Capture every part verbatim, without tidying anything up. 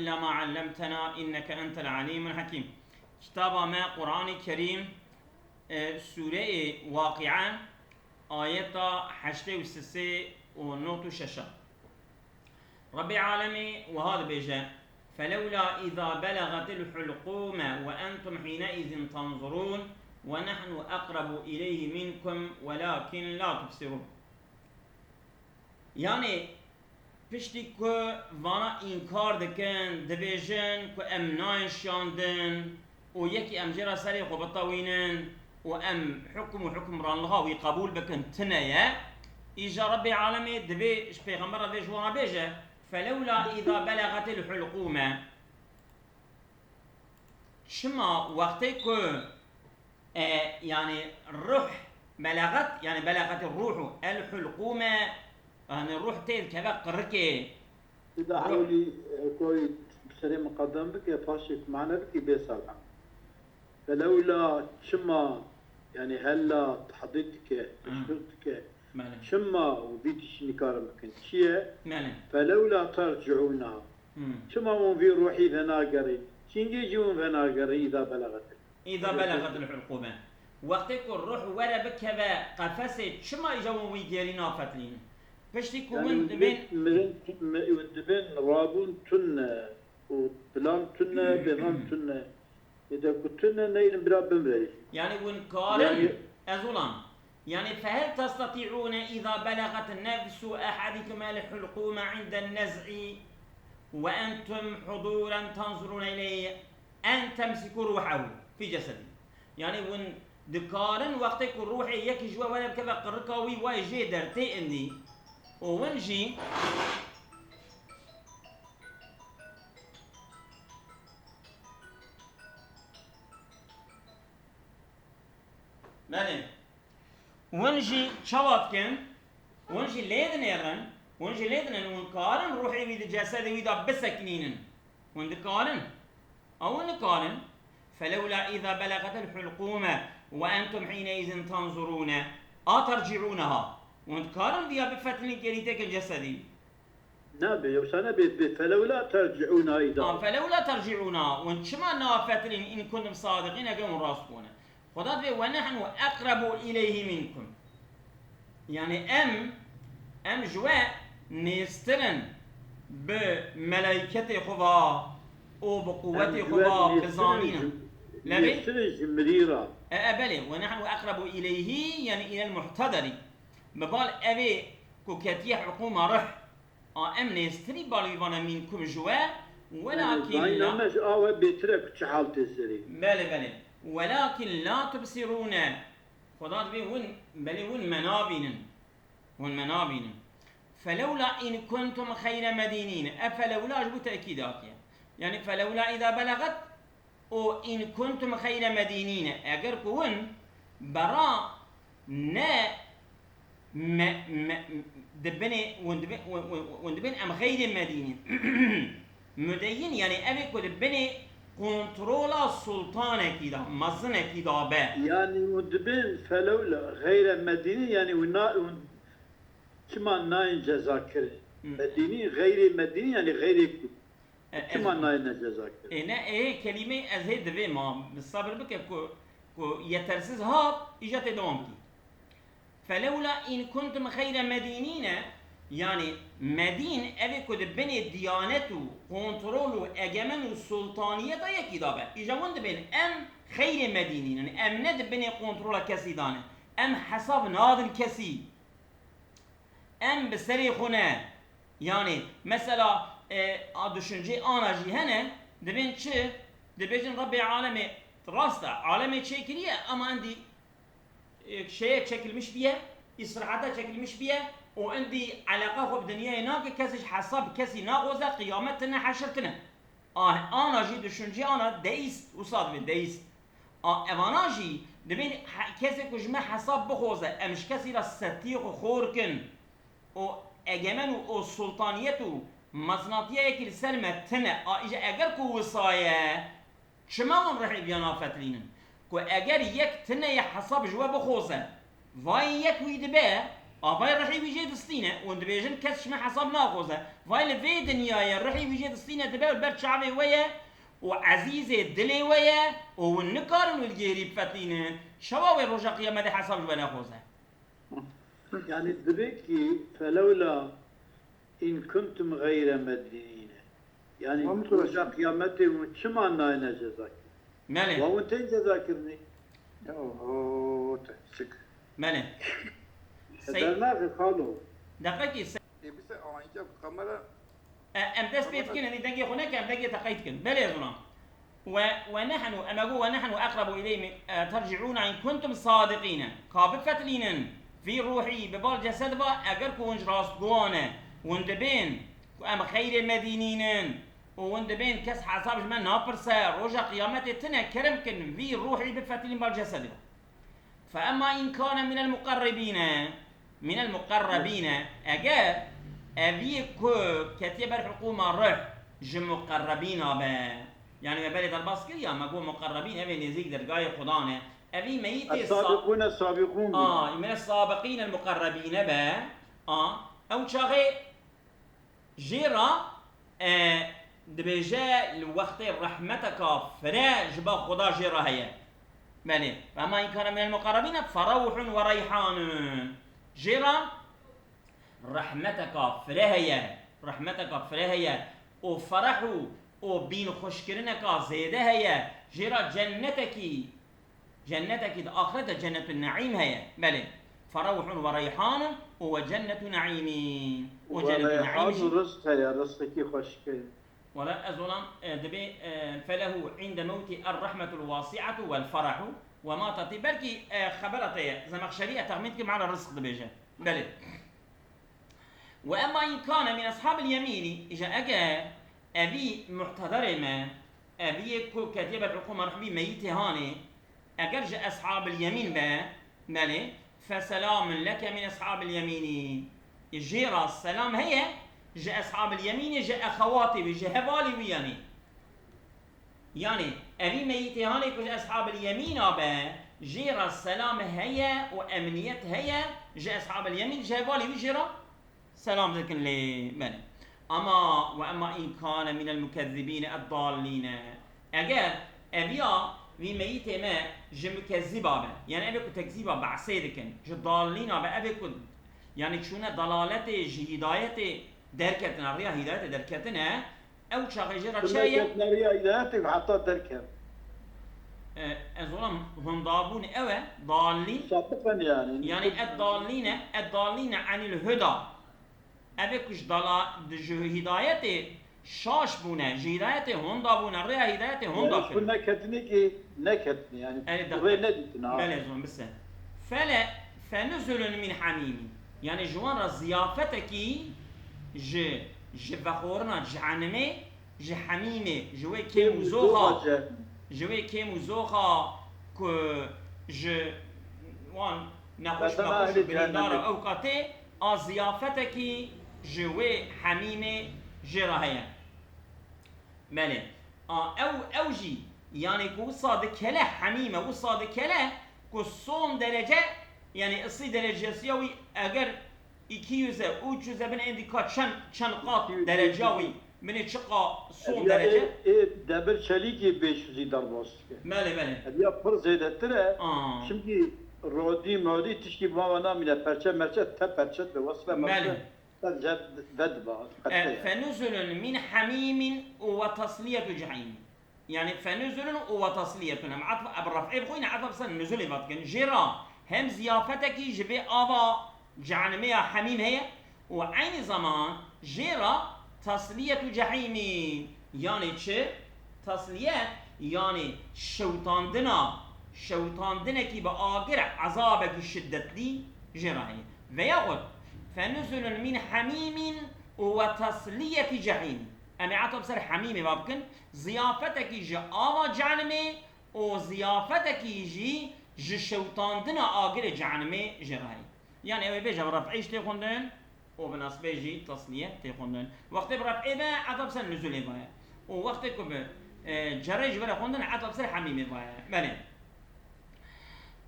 إلا ما علمتنا إنك أنت العليم الحكيم. Kitaba me Qur'anê Kerîm, e, Sûreyê Waqi'a, ayeta heştê û sisê û nod û şeş. Rebbê Alemê wiha dibêje, فلولا إذا بلغت الحلقوم وأنتم حينئذ تنظرون ونحن أقرب إليه منكم ولكن لا تبصرون. Yanî, piştî ku vana înkar dikin, dibêjin ku em nayên şiyandin û yekî em jê re serê xwe bitewînin û em hukm û hukmranliha wî qebûl bikin tune ye, îja Rebbê Alemê divê ji Pêxember re vê ji wana bêje, فلولا إذا بلغت الحلقوم. Çima wextê ku, e, yanî ruh belaxet, yanî belaxetî ruhu, el hulqume, yanî ruh tê dikeve qirikê. Di Ruh- hewlî, e, koyî bi serê miqedem bike, paşê mane bikî bê serhem. Felewla çima, yanî hella tahdîd dike, Hı. teşwîq dike. Belê. Çima û vî tiştî nikarin bikin? Çi ye? Belê. Felewla terciûna. Hmm. Çima hûn vî ruhî venagerîn? Çingê jî hûn venagerîn îza beleget. Îza beleget el hulqûme. Wextê ku ruh were bikeve qefesê, çima îja hûn wî gêrî nafetilînin? Piştî ku Yanî hûn hûn dibên dibên, mirin, mi-, hûn dibên rabûn tune û plan tune, bêvan tune. Ê de ku tune neynin bira bimre. Yanî hûn karin, Yanî ez olan. Yanî, فهل تستطيعون إذا بلغت نفس أحدكم الحلقوم عند النزع وأنتم حضورا تنظرون إليه أن تمسكوا روحه في جسده. Yanî, hûn dikarin wextê ku ruhê yekî ji we were bikeve qirika wî, wayê jê dertê indî û hûn jî Belê. Hûn jî çawa dikin? Hûn jî lê dinêrin, hûn jî lê dinin, hûn karin ruhê wî di cesedê wî de bisekinînin. Hûn dikarin. A hûn nikarin. فلولا إذا بلغت الحلقوم وأنتم حينئذ تنظرون أترجعونها. Hûn dikarin viya bifetilin gêrî têkin cesedî. Nabe, yoksa nabe, be, felewla terciûna îda. Ha, felewla terciûna, hûn çima nafetilîn in kuntum sadiqîn, eger hûn rast bûne. Xweda dibê, "Ve nehnu eqrebu îleyhî minkum." Yanî em, em ji we nêztirin bi melayketê xwe va û bi quwetê xwe va, bi zanîn. Levê? Nêztirin ji mirî re. E, e, belê. "Ve nehnu eqrebu îleyhî", yanî îlel muhtederi. Bi bal evê ku ketiye hukûma rih. A em nêztirî balîvana mînkum ji we, Yanî, welakîn la, dayîna me ji a we bêtir e ku çi hal tê serê. Belê, belê. Welakîn la tubsirûne. Xweda dibê hûn, belê hûn me nabînin. Hûn me nabînin. Felewla in kuntum xeyre medînîn. E felewla ji bo tekîdatî ye. Yanî felewla îda belegat, û in kuntum xeyre medînîne, eger ku hûn bera ne me, me, dibinê, hûn dibin, hûn, hûn, hûn dibin em xeyrê medînîn. Mudeyyin, yanî ev ê ku di binê kontrola sultanekî de, mezinekî de be. Yanî hûn dibin felewla xeyre medînî, yanî hûn na-, hûn çima nayên ceza kirin? Hı. Medînî, xeyrê medînî, yanî xeyrê ku E, Çima ez nayêne ceza kirin? Ê, ne, ê, kelîmeyê ez hê divê ma, bi sebir bike ku, ku yetersiz hat, îja tê dewam kî. Felewla in kuntum xeyre medînîne, yanî medîn, ev ê ku di binê diyanet û kontrol û egemen û sultaniyeta yekî de be. Îja hûn dibên em xeyrê medînîn in, em ne di binê kontrola kesî de ne. Em hesab nadin kesî. Em bi serê xwe ne. Yanî, mesela, e, a düşüncê ana jî hene, dibên çi? Dibêjin Rebbê alemê, rast e, alemê çêkiriye, ama endî, e, şeye çekilmiş biye, îstirahata çekilmiş biye, û endî eleqa xwe bi dinyayê nake, kesî ji hesab kesî naxoze, qiyamet tine, heşir tine. A, ana jî, düşüncê ana deîst, wisa dibê deîst. A, evana jî dibên he-, kesê ku ji me hesab bixwaze, em ji kesî re setiyê xwe xor kin û egemen û, û sultaniyet û mezinatiya yekî li ser me tine. A, îja eger ku wisa ye, çima hûn rihê viya nafetilînin? Ku eger yek tine ye hesab ji we bixwaze, vayê yek wî dibe, Avayê rihê wî jê distîne û dibêjin kes ji me hesab naxwaze. Vay li vê dinyayê rihê wî jê distîne dibe û li ber çavê we ye û ezîzê dilê we ye û hûn nikarin wî li gêrî bifetlînin. Çawa wê roja qiyametê hesab ji we naxwaze? Yani dibe ki felewla in kuntum gayre medinine. Yani Tamam, roja qiyametê hûn çima nayne ceza kirin? Belê. Wa hûn tên ceza kirinê? Oho, te çık. Belê. Sey- Dernaxê xalo. Deqekî se- E, bir se-, aa, ince kamera. E, em dest pê dikin, em dengê xwe neke, em dengê te qeyd dikin. Belê ez ona. Ve, ve nehnu, em ego ve nehnu eqrabu ileyhi, e, terci'una in kuntum sadiqine. Ka bifetlînin, vî ruhî, bi bal cesed va, eger ku hûn ji rastgowan e, hûn dibên, ku em xeyrê medînînin, û hûn dibên kes hesab ji me napirse, roja qiyametê tine, kerem kin, vî ruhî bifetlîn bal cesed va. Fe emma in kane minel muqerribîne, minel muqerrebîne, eger evî ku ketiye ber hukûma ruh ji muqerrebîna be, yani me berê derbas kiriya, me got muqerrebîn, evê nêzîk dergayê Xudan e, evî meyîtê sa- Es-sabiqûne sabiqûn bûn. A, min es-sabiqîne el-muqerrebîne be, a, ew çaxê Jê re, e, dibêje li wextê rehmeteka fire ji ba Xuda jê re heye. Belê. Ve emma in kane minel muqerrebîne ferewhun ve reyhanun. Jê re rehmeteka fire heye. Rehmeteka fire heye. Û fereh û, û bînxweşkirineka zêde heye. Jê re cennetekî Cennetekî di axirete cennetu neîm heye. Belê. Ferewhun ve reyhanun û ve cennetu neîmîn. Û Ve cennetu reyhan neîm jî. û rizq heye, rizqekî xweşik e. Wala ez olam, e, dibê, e, felehu inde mewtî er-rehmetul wasi'atu vel ferehu ve ma tatî. Belkî, e, xebera te ye. Zemexşerî e texmîn dikim ala rizq dibêje. Belê. Ve emma in kane min eshabil yemînî, îja eger evî muhtedarê me, evî yê ku ketiye ber hukûma rehmî meyîtê hanê, eger ji eshabil yemîn be, belê, feselamun leke min eshabil yemînî. Jê re selam heye, ji eshabil yemînê, ji exewatê wî, ji hevalê wî yanî. Yanî, evî meyîtê hanê ku ji eshabil yemîna be, jê re selam heye û emniyet heye, ji eshabil yemîn, ji hevalê wî jê re selam dikin lê. Belê. Ama, ve emma in kane minel mukezzibîne eddallîne. Eger eviya vî meyîtê me ji mukezzîba be, yani evê ku tekzîba behsê dikin, ji dallîna be, evê ku, yani çûne dalaletê, ji hîdayetê derketine, riya hîdayetê derketine, ew çaxê jê re çi heye? Neketine riya hîdayetê heta derkeve. E, ez olam hondabûn ew e, dallîn. Sapık e yani. Yani eddallîne, eddallîne anil huda. Evê ku ji dala, ji hîdayetê şaş bûne, ji hîdayetê honda bûne, rêya hîdayetê honda Yani kir. Bu neketine ki neketine yani. Erê, Rê nedîtin ha. Belê zon bise. Fele, fenuzulun min hamîmin. Yani ji wan re ziyafetekî ji, ji vexorina cehennemê, ji hemîmê, ji wê kêm û zoxa, Zoxa ji wê kêm û zoxa ku ji wan nexweş Mesela nexweş û ehlê birîndara cehennemê. Ew katê a ziyafetekî ji wê hemîmê jê re heye. Belê. A ew, ew jî, yani ku wisa dikele hemîme, wisa dikele ku son derece, yani ısî derecesiya wî eger iki yüze, üç yüze bin endî ka çend, çend qat dereca wî, binê çi qa son derece. E, demir çelikî beş yüzî derbas dike. Belê, belê. Ev ya pir zêdetir e. Aa. Çimkî rodî modî tişkî mava namîne perçe merçe te perçe be wesle Belê. merçe. Te jeb vediba. E, fenuzulun min hamimin ve tasliyetu cehîm. Yani fenuzulun ve tasliyetun. Em atf, em raf'ê bixwîne atf ser nuzulê vatikin. Jê re hem ziyafetekî ji vê ava cehennemê ya hemîm heye û eynî zaman jê re tasliyetu cehîmîn. Yani çi? Tasliyet yani şewtandina, şewtandinekî bi agir ezabekî şiddetlî jê re heye. Veyaxud fenuzulun min hemîmin ve tasliyeti cehîm. Em ê etaf ser hemîmê va bikin. Ziyafetekî ji ava cehennemê û ziyafetekî jî ji şewtandina agirê cehennemê jê re heye. Yani ew ê bêje bi ref'ê jî tê xwendin û bi nesbê jî tasliye tê xwendin. Wextê bi ref'ê be, etaf ser nuzulê vaye. Û wextê ku bi, e, cerrê jî were xwendin, etaf ser hemîmê vaye. Belê.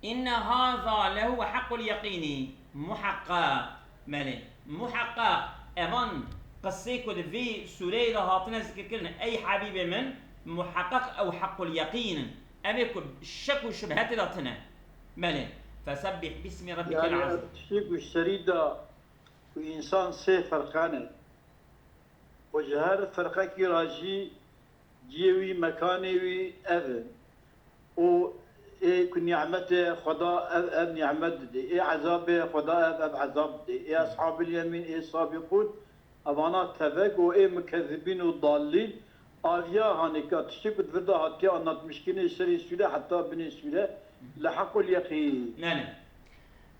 Inne haza lehuve haqqul yeqînî. Muheqqeq. Belê. Muheqqeq. Evan qisê ku di vê sûreyê de hatine zikirkirin, ey hebîbê min, muheqqeq ew hequl yeqîn in. Ev ê ku şek û şubhe tê de tine. Belê. Fesebbih bismi rabbikel Yani azîm. Ev tiştê ku ji serî de ku însan sê ferqan e. Û ji her ferqekî re jî ciyê wî, mekanê wî ev in. Û ê ku nîmetê Xweda ev, ev nîmet didê. Ê ezabê Xweda ev, ev ezab didê. Ê eshabil yemîn, ê sabîqûn, evana tevek û ê mukezzibîn û dallîn, aviya hanêka tiştê ku di vir de hatiye anlatmişkirinê ji serê sûre heta binê sûre li hequl yeqîn. Belê.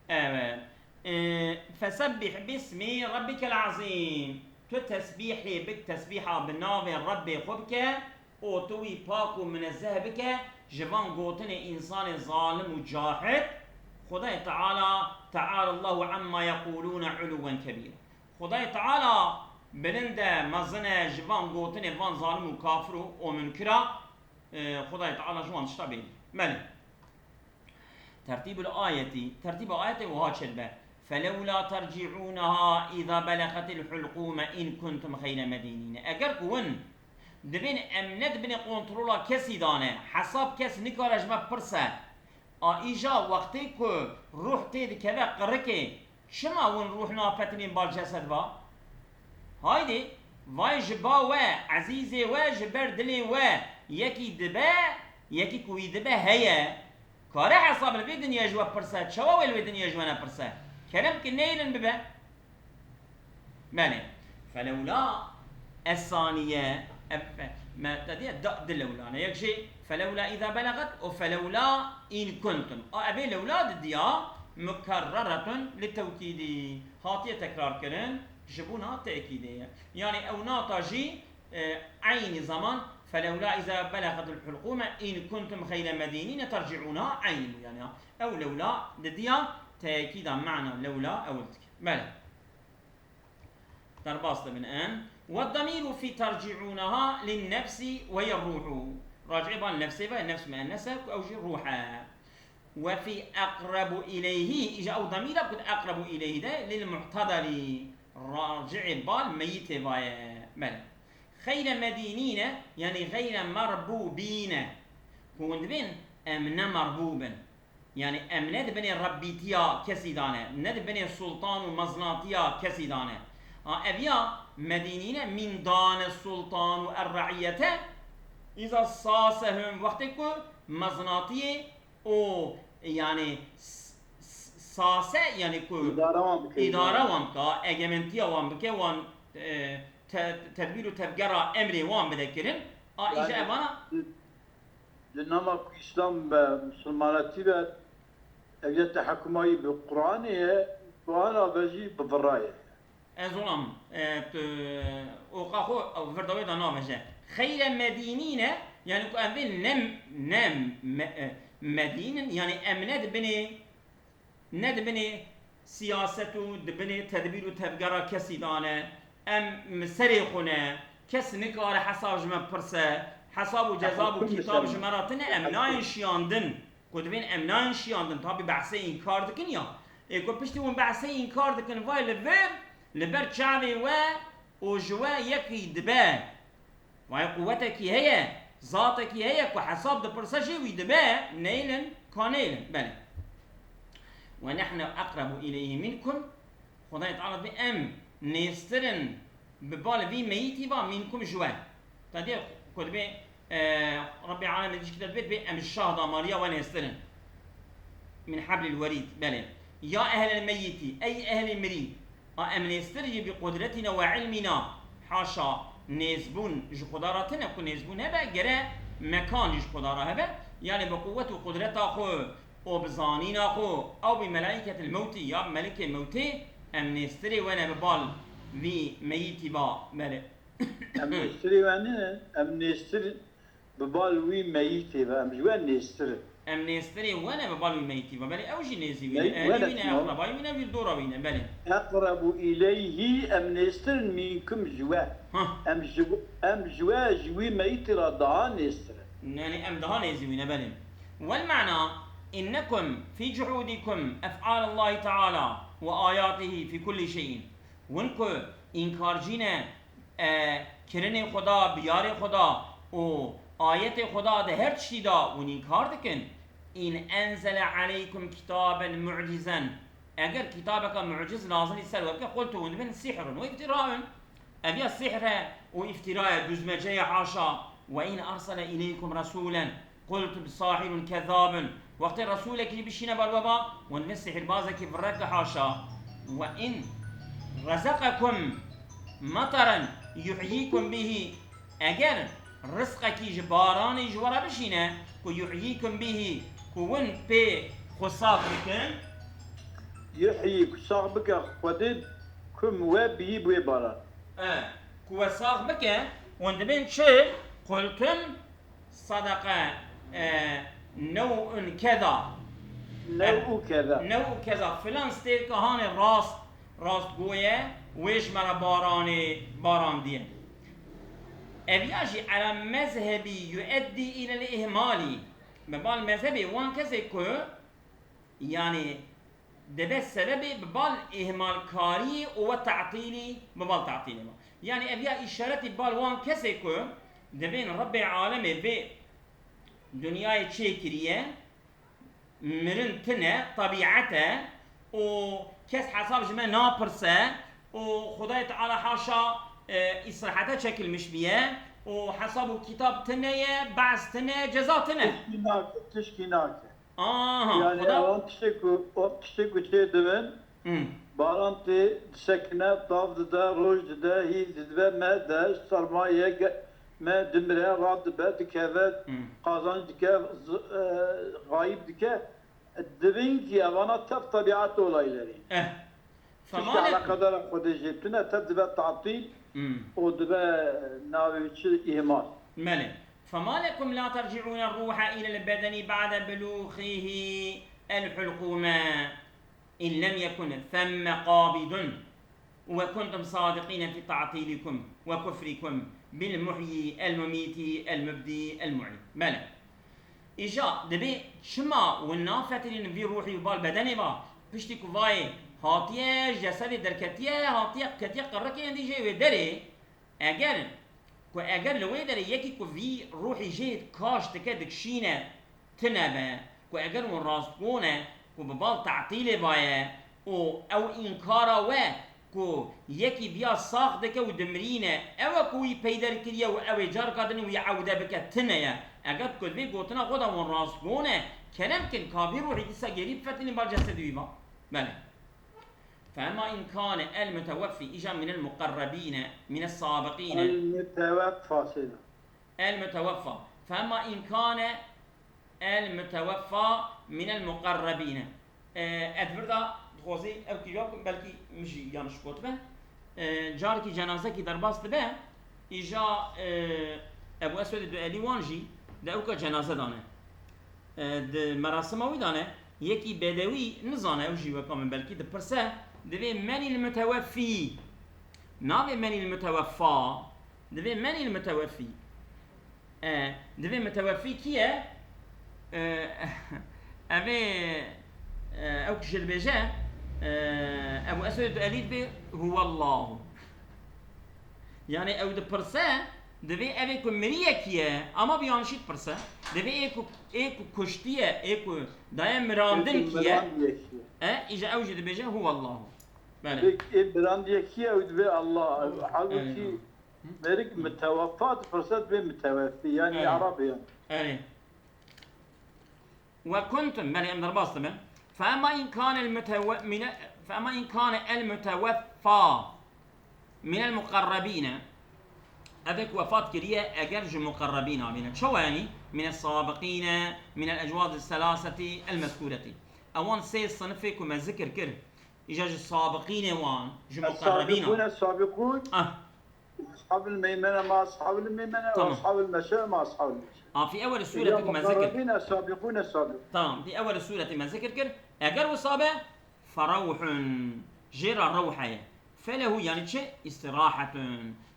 Evet. Ee, Fesebbih bismi rabbikel azîm. Tu tesbîhê bik, tesbîha bi navê Rebbê xwe bike û tu wî pak û minezzeh bike ji van gotinê însanê zalim û cahil. Xwedayê Teala, Teala Allahu amma yeqûlûne ulûwen kebîra. Xwedayê Teala bilind e, mezin e ji van gotinê van zalim û kafir û, û munkira. Ee, Xwedayê Teala ji wan tişta bêhnî. Belê. Tertîbul ayetî, tertîba ayetê wiha çêdibe. Felewla tercîûneha îza belegatil hulqûme in kuntum xeyre medînîne. Eger ku hûn dibên em ne di binê kontrola kesî de ne, hesab kes nikare ji me bipirse, a îja wextê ku ruh tê dikeve qirikê, çima hûn ruh napetinên bal cesed va? Haydê, vay ji ba we, ezîzê we, ji ber dilê we, yekî dibe, yekî ku wî dibe heye. Kare hesab li vê dinyayê ji we pirse, çawa wê li wê dinyayê ji we nepirse? Kerem ki neynin bibe. Belê. Felewla esaniye, ev, me, te diye da, di lewla ne. Yek jî felewla îza belegat û felewla in kuntum. A, evê lewla di diya mukerreretun li tewkîdî. Hatiye tekrar kirin, ji bona tekîdê ye. Yani ew nata jî, e, eynî zaman, "Felewla îza belagatil hulqûme in kuntum xeyre medînîne tercîûneha" eynî bû yani. Ew lewla di diya tekîda mana lewla ew dike. Belê. Derbas dibin em. "Weddemîru fî tercîûneha lin nefsî ve ye ruhu." Racî bal nefsê ve, nefs muennese, ku ew jî ruh e. "Ve fî eqrebu ileyhi", îja ew demîra ku di eqrebu ileyhi de, lil muhtederi, racî bal meyîtê vaye. Belê. Xeyre medînîne, yanî xeyre merbûbîne. Ku hûn dibên em ne merbûb in. Yani em ne di binê rebbîtiya kesî de ne, ne di binê sultan û meznatiya kesî de ne. A, ev ya medînîne mîn dane sultan û er re'iyete, îza sasehum, wextê ku meznatiyê û yani s-, s-, sase, yani ku îdare wan bike, îdare wan bike, egementiya wan bike, wan, e, te-, tedbîr û tevgera emrê wan bide kirin. A, îja Yani evana di, di nama ku Îslam be, Misilmanetî be, ev ye tehekuma wî bi Quranê ye, Quran a be jî bi vira ye. Ez olam, e, tu, oqa xwe, ew vir dawê da navêje. Xeyre medînîne, yani ku em vê ne, ne me-, e, medînin, yani em ne di binê, ne di binê siyaset û di binê tedbîr û tevgera kesî de ne. Em mi serê xwe ne. Kes nikare hesab ji me pirse. Hesab û cezab û kîtab ji me re tine. Em nayên şiyandin. Ku dibên em nayên şiyandin. Tabî behsê înkar dikin ya. Ê ku piştî hûn behsê înkar dikin, vay li vir, li ber çavê we û ji we yekî dibe. Vay quwetekî heye, zatekî heye ku hesab dipirse jî wî dibe, neylin, ka neylin. Belê. "Ve nehnu eqrebu ileyhi minkum." Xwedayê Teala dibê em nêztir in bi bal vî meyîtî va minkum ji we. Te dê ku dibê, e, Rebbê Alemê dişkî te dibê, dibê em ji şah damariya we nêztir in. Min heblil werîd, belê. Ya ehlel meyîtî, ey ehlê mirî. A em nêztir yê bi qudretina we ilmina. Haşa nêzbûn ji Xuda re tine ku nêzbûn hebe, gere mekan jî ji Xuda re hebe. Yani bi quwwet û qudreta xwe û bi zanîna xwe, ew bi melaîketil mewtî, ya bi melekê mewtê, em nêztirê we ne bi bal vî meyîtî va, belê. Em nêztirê we ne, em nêztir bi bal wî meyîtê ve, em ji we nêztir in. Em nêztirê we ne bi bal wî meyîtî ve. Belê ew jî nêzî wî ne, ehlî wî ne, eqrebayî wî ne, wî dora wî ne. Belê. Eqrebu ileyhî, em nêztir in mînkum ji we. Hah. Em ji, em ji we, ji wî meyîtî re daha nêztir in. Yani em daha nêzî wî ne, belê. Wel mana, innekum fî cuhûdikum ef'alallahi teala. وآياته في كل شيء. Hûn ku înkarcî ne, e, kirinê Xweda, biyarê Xweda û ayetê Xweda di her tiştî de hûn înkar dikin. إن أنزل عليكم كتابا معجزا. Eger kitabeke muciz nazilî ser we bike, قلتم, hûn dibin سحر وإفتراء. Ev ya sihr e û îftira ye, duzmece ye, haşa. وإن أرسل إليكم رسولا قلتم ساحر كذاب. Wextê resûlekî jî bişîne ber we ba, hûn dibin sihîrbazekî virek e, haşa. وإن رزقكم مطرا يحييكم به. Eger rizqekî ji baranê ji we re bişîne, ku يحييكم به, ku hûn pê xwe sax bikin. Yuhyi, ku sax bike Xwedê, kum we bihî bi wê baran. E, ku we sax bike, hûn dibin çi? قلتم صدق, e, نوء كذا. New û keza. New û keza. Filan stêrka hanê rast, rastgo ye, wê ji me re baranê barandiye. Ev ya jî على مذهب يؤدي إلى الإهمال. Bi bal mezhebê wan kesê ku, yanî, debe sebebê bi bal îhmalkariyê û we te'tîlî, bi bal te'tîlê me. Yanî ev ya îşaretî bal wan kesê ku dibên Rebbê alemê vê dinyayê çêkiriye, mirin tine, tebîet e û kes hesab ji me napirse û Xwedayê Teala haşa, e, îstirahete çekilmiş biye û hesab û kitab tine ye, be's tine, ceza tine. Tişkî nake, tişkî nake. Aha, Yani Xuda. Ewan tiştê ku, o tiştê ku çê dibin, Hmm. Baran tê, disekine, tav dide, roj dide, hîl didibe, me de, sermaye, ge-, me dimire, radibe, dikeve, Hmm. Qazanç dike, z-, e, xayib dike. Dibin ki evana tev tabiat olayları. Eh. Tiştê Femalek. Eleqedara Xwedê jê tune, tev dibe tatîl Hmm. Û dibe navê çi îhmal. Mele. فما لكم لا ترجعون الروح إلى البدن بعد بلوغه الحلقوم. إن لم يكن ثم قابض وكنتم صادقين في تعطيلكم وكفركم بالمحيي المميت المبدي المعيد. Belê. Îja dibê çima hûn nafetilînin vî ruhî û bal bedenê va, piştî ku vayê hatiye ji cesedê derketiye, hatiye ketiye qirikê endî jê wê derê, Eger ku eger li wê derê yekî ku vî ruhî jê kaş dike dikşîne tine be, ku eger hûn rastgo ne ku bi bal te'tîlê baye û ew înkara we ku yekî viya sax dike û dimirîne, ew e ku wî peyder kiriye û ew ê carka din wî ewde bike tine ye. Eger ku di vê gotina xwe de hûn rastgo ne, kerem kin ka vî ruhî dîsa gêrî bifetilîn bal cesedê wî ba. Belê. فأما إن كان المتوفي, îja من المقربين من السابقين. المتوفى sêna. المتوفى. فأما إن كان المتوفى من المقربين. E, ez vir da dixwazî ew kî ya ku belkî min jî yanlış gotibe. E, carekî cenazekî derbas dibe, îja, e, Ebu Eswedê Duelî wan jî di ewka cenaze dane. E, di merasima wî de ne, yekî bedewî nizane, ew jî weka min belkî dipirse, divê menî l-muteweffî? Navê menî l-muteweffa, divê menî l-muteweffî? E, divê muteweffî kî ye? E, ev ê, e, ew kişê dibêje, e, Ebu Eswed Duelî dibê, Huwallahu. Yanî ew dipirse, divê ev ê ku mirî ye kî ye, ama bi yanlişî dipirse. Divê ê ku, ê ku kuştî ye, ê ku daye mirandin kî ye? Mirandiyê kî ye? E, îja ew jî dibêje, Huwallahu. Belê. Ê, ê mirandiyê kî ye? Ew divê Allah. Halbûkî Belê. Merik muteweffa dipirse, divê muteweffî. Yanî Erê. Ereb e. Erê. وكنتم, belê em derbas dibin. فأما إن كان المتو-, من, فأما إن كان المتوفى من المقربين, ev ê ku wefat kiriye, eger ji muqerrebîn abîne. Çawa yanî? من السابقين من الأجواز الثلاثة المذكورة. Ewan sê sinifê ku me zikir kir. Îja ji sabiqînê wan, ji muqerrebîn. السابقون، السابقون. Ah. أصحاب الميمنة مع أصحاب الميمنة، Tamam. وأصحاب المشأمة مع أصحاب المشأمة. Ah, fi ewel sureti ku me zikir. المقربين السابقون السابقون. Tamam, fi ewel sureti me zikir kir. Eger wisa be, فروح, jê re rewh heye. فله, yanî çi? استراحة.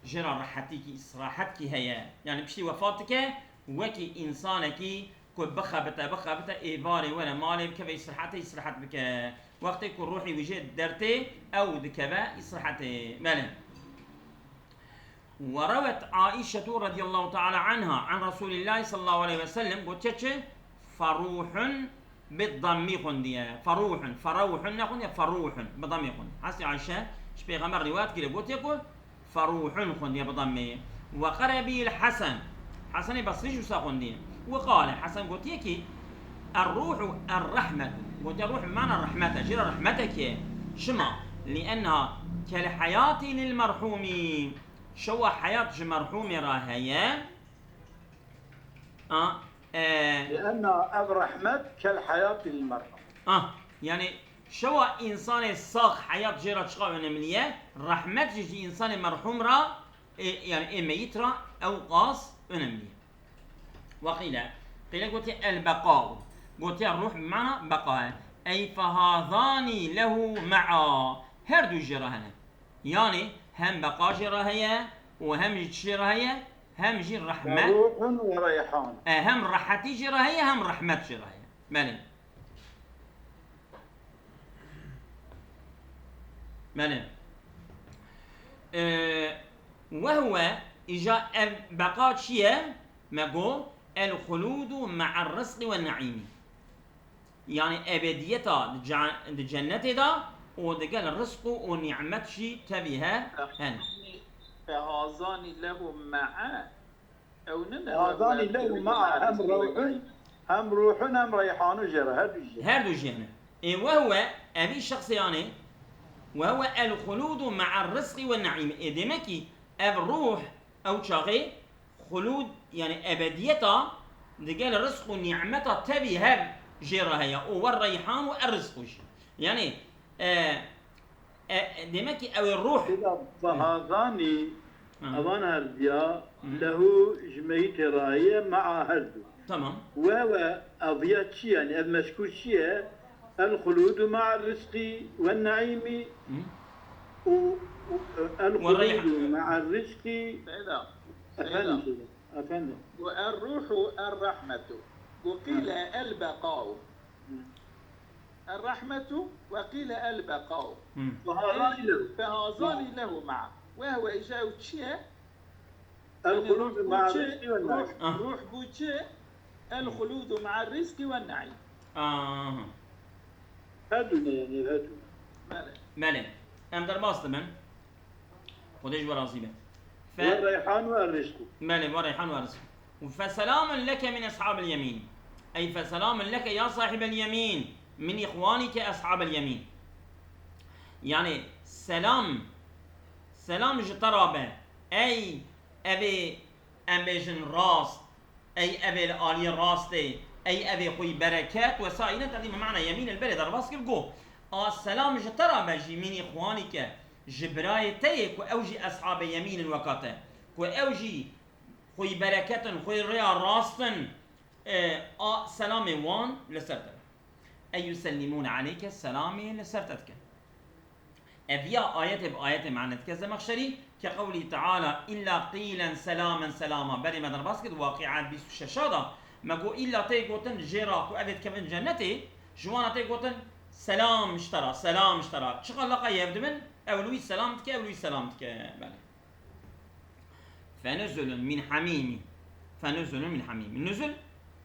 Jê re rehetikî, îstirahetkî heye. Yanî piştî wefat dike, wekî însanekî Ku bixebite, bixebite, êvarê were malê bikeve îstirahetê, îstirahet bike. Wextê ku ruhî wî jê dertê, ew dikeve îstirahetê. Belê. وروت عائشة رضي الله تعالى عنها عن رسول الله صلى الله عليه وسلم، gotiye çi? Feruhun bi dammî xwindiye. Feruhun, ferawhun nexwindiye, feruhun bi dammî xwindiye. Hesî Ayşe ji Pêxember rîwayet kiriye, gotiye ku feruhun xwindiye bi dammê. Ve qere bîl Hesen. Hesenê Basrî jî wisa xwindiye. Ve qale, Hesen gotiye ki, "Er-ruhu er-rehmetu." Gotiye, "Ruh bi mana rehmet e, jê re rehmetek e." Çima? "Li enha kel heyatî lil merhumî." Şewa heyat ji merhumê re heye. A, e, Li enha ev rehmet kel heyatî lil merhum. A, yani şewa insanê sax heyat jê re çiqa önemli ye, rehmet jî ji insanê merhum re, e, yani ê meyit re ew qas önemli ye. Ve qîle, qîle gotiye el beqa'u. Gotiye ruh bi mana beqa ye. Ey fehazani lehu ma'a. Her du jê re hene. Yani hem beqa jê re heye û hem jî çi jê re heye? Hem jî rehmet. Ruhun ve reyhan. E, hem rehetî jê re heye, hem rehmet jê re heye. Belê. Belê. E, ve huve, îja ev beqa çi ye? Me got, el xuludu me'er rizqi ve ne'îmî. Yani ebediyeta di ce-, di cennetê de û digel rizq û, û nimet jî tevî he, hene. Fehazani lehu ma'a. Ew ne ne Fehazani lehu ma'a hem rewhun, hem ruhun, hem reyhanun jê re, her du jê. Her du jê ne. Ê ve huve, evî şexsê yani, ve huve el xuludu ma'a rizqi ve ne'îm. Ê demek ki ev ruh, ew çaxê xulûd, yani ebediyeta, digel rizq û nimeta tevî hev jê re heye. Û we reyhan û er rizq jî. Yani, e, e, demek ki ew ê ruh. Têda fehazanî, Ha. evan herdiya, Hı. lehu ji meyîtê re heye, mea her du. Tamam. Ve ve eviya çi yani, ev mezkûr çi ye? El xulûdu mea rizqî ve neîmî. Hı. û, û, el Ve reyhan. xulûdu me'er rizqî. Seyda, Efendim, Seyda. Seyda, efendim. Got er ruhu er rahmetu. Got qîle el beqau. Hı. Er rahmetu ve qîle el beqau. Hı. Fehazani lehu. Fehazani lehu ma'a. Ve huve îja ew çi ye? El Yani xulûdu ruh bû me'er çi? rizqî ve Ruh, neîm. Ah. ruh bû çi? El xulûdu me'er rizqî ve neîm. Aha. Her du ne yani, her du. Belê. Belê. Em derbas dibin. Xwedê ji we razî be. Fe- Ve reyhan ve rizqu. Belê, ve reyhan ve rizq. Fe selamun leke min eshabil yemîn. Ey fe selamun leke ya sahibel yemîn. Min îxwanîke eshabil yemîn. Yani selam, selam ji te re be. Ey evê em bêjin rast, ey evê li aliyê rastê, ey evê xwî bereket, wesaîne tedî bi mana yemîn li berê derbas kir, got, a selam ji te re be jî mînî xwanîke, ji birayê te yê ku ew jî eshabê yemîn in weka te, ku ew jî xwî bereket in, xwî rêya rast in, e, a selamê wan li ser te be. Ey yusellimûne aleyke, selamê li ser te dikin. Ev ya ayetê bi ayetê mane dike Zemexşerî, ke qewlî Teala, illa qîlen selamen selama. Berê me derbas kir, Waqi'a bîst û şeş da. Me got, illa tê gotin, jê ra ku ev ê dikevin cennetê, ji wana tê gotin, selam ji te ra, selam ji te ra. Çiqa leqa yev dibin, ew li wî selam dike, ew li wî selam dike. Belê. Fenuzulun min hamîmî. Fenuzulun min hamîmî. Nuzul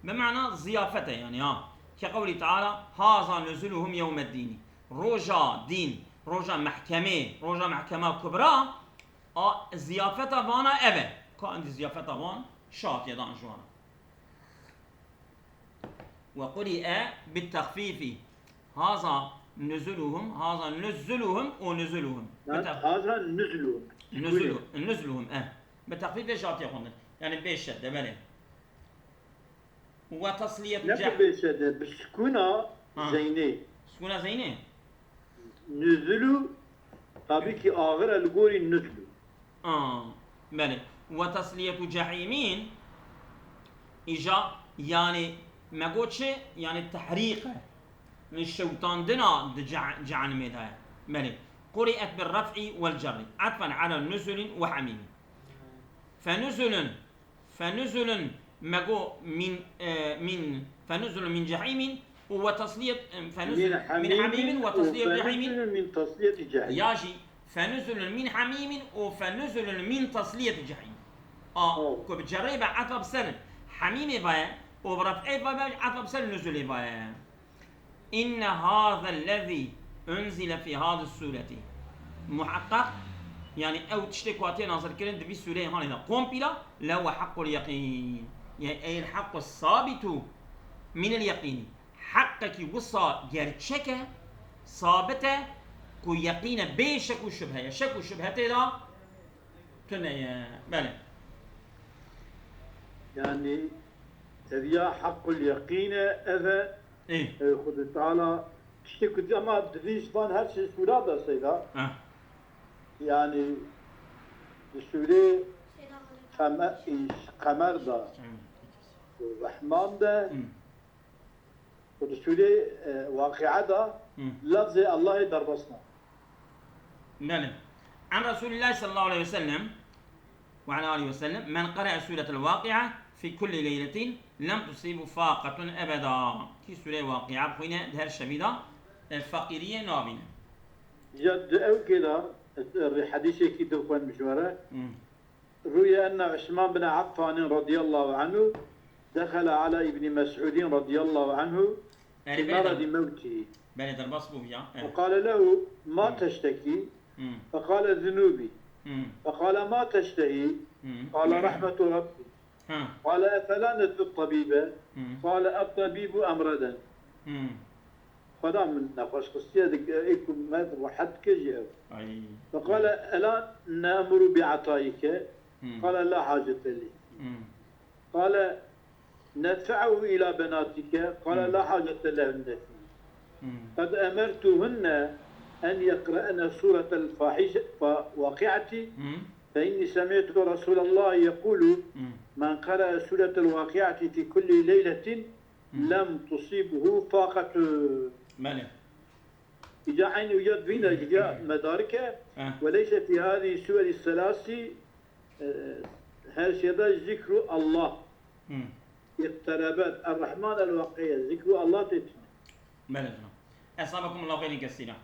bi mana ziyafet e yani ha. Ke qewlî Teala, haza nuzuluhum yewmeddînî. Roja dîn, roja mehkemê, roja mehkema kubra, a ziyafeta vana ev e. Ka endî ziyafeta van şatiye dan ji wana. Ve quri'e bit texfîfî. Haza nuzuluhum, haza nuzuluhum û nuzuluhum. Bi tex- Haza nuzuluhum. Nuzulu-, nuzuluhum, eh. Bi texfîfê jatiye xwendin. Yani bê şedde, belê. Ve tasliyetu Ne ceh- bi bê şedde, bi sukûna Ha. zeynê. Sukûna zeynê? Nuzulu, tabii ki axir e li gorî nuzlu. A, belê. Ve tesliyetu cehîmîn, îja, yani, me got çi? Yani, tehrîq e. Li şewtandina di ce-, cehennemê de ye. Belê. Quri'et bir raf'i vel cerri. Atfen ala nuzulin ve hamîmin. Fenuzulun, fenuzulun Me got min, e, min, fenuzulun min cehîmin û ve tesliyet, e, fenuzul min hamimin ve tesliyet cehîmin. Fenuzulun min tesliyeti cehîm. Ya jî fenuzulun min hamimin û fenuzulun min tesliyeti cehîm. A, ku bi cerrê be etfa bi ser hemîmê vaye û bi ref'ê vaye etfa bi ser nuzulê vaye. Inne hâzellezî unzile fî hâzi sûretî. Muheqqeq, yani ew tiştê ku hatiye nazilkirin di vî sûreyê hanê de kompîla, lehuwe heqqul yeqîn. Yani eyl heqqu sabitu minel yeqînî. Heqekî wisa gerçek e, sabit e, ku yeqîn e, bê şek û şubhe ye. Şek û şubhe tê de tune ye. Belê. Yani ev ya heqqul yeqîn e, ev e, Ê. e, Xwedê Teala tiştê ku dî, ama di vî van her şey sûra de seyda. Ah. Yani di sûrê Qeme-, Qemer de, Hı. Rehman de, Hı. û di sûrê, e, Waqi'a de Hı. lafzê Allahê derbas ne. Belê. An Resulillah sallallahu aleyhi ve sellem ve ala alihi ve sellem, men qara'a suretel Waqi'a fi kulli leyletin lem tusibu faqatun ebeda. Kî sûreyê Waqi'a bixwîne di her şevî de, e, feqîriyê nabîne. Ya di ew kê de, e, rê hedîsekî dixwend ji we re. Hmm. Ruye enne Usman bin Affan radıyallahu anhu dehale ala İbni Mes'udin radıyallahu anhu fi Erê, belê, meradi mevtihi. Belê, derbas bû ya. Evet. Fekale lehu ma Hmm. teşteki? Hmm. Fekale zunubi. Hmm. Fekale ma teştehi? Hmm. Kale rahmetu Rabbi. Ha. Kale efela ned'u tabibe? Hmm. Kale et tabibu emreden. Hmm. Xweda min nexweşxistiye dike, ê ku me rehet dike jî ew. Ay. Fekale ela ne'muru bi ataike? Hmm. Kale la hacete li. Hmm. Kale nedfe'uhu ila benatike? Kale Hmm. la hacete lehunne fî. Hmm. Qed emertuhunne en yeqre'ne suretel fahiş-, fa-, waqi'ati. Hmm. Fe inni semi'tu Resulallahi yekulu Hmm. men qara'a suretel waqi'ati fi kulli leyletin Hmm. lem tusibuhu faqatu. Belê. Îca eynî uca divîne, Hmm. îca medarike, Eh. Ve leyse fî hâzî suweri selâsî, e, her şeyde zikru Allah. Hmm. İqterebet, Er-Rahman, El-Waqiye, zikru Allah tê tune. Belê, canım. Esabekumullahu xeyrin kesîra.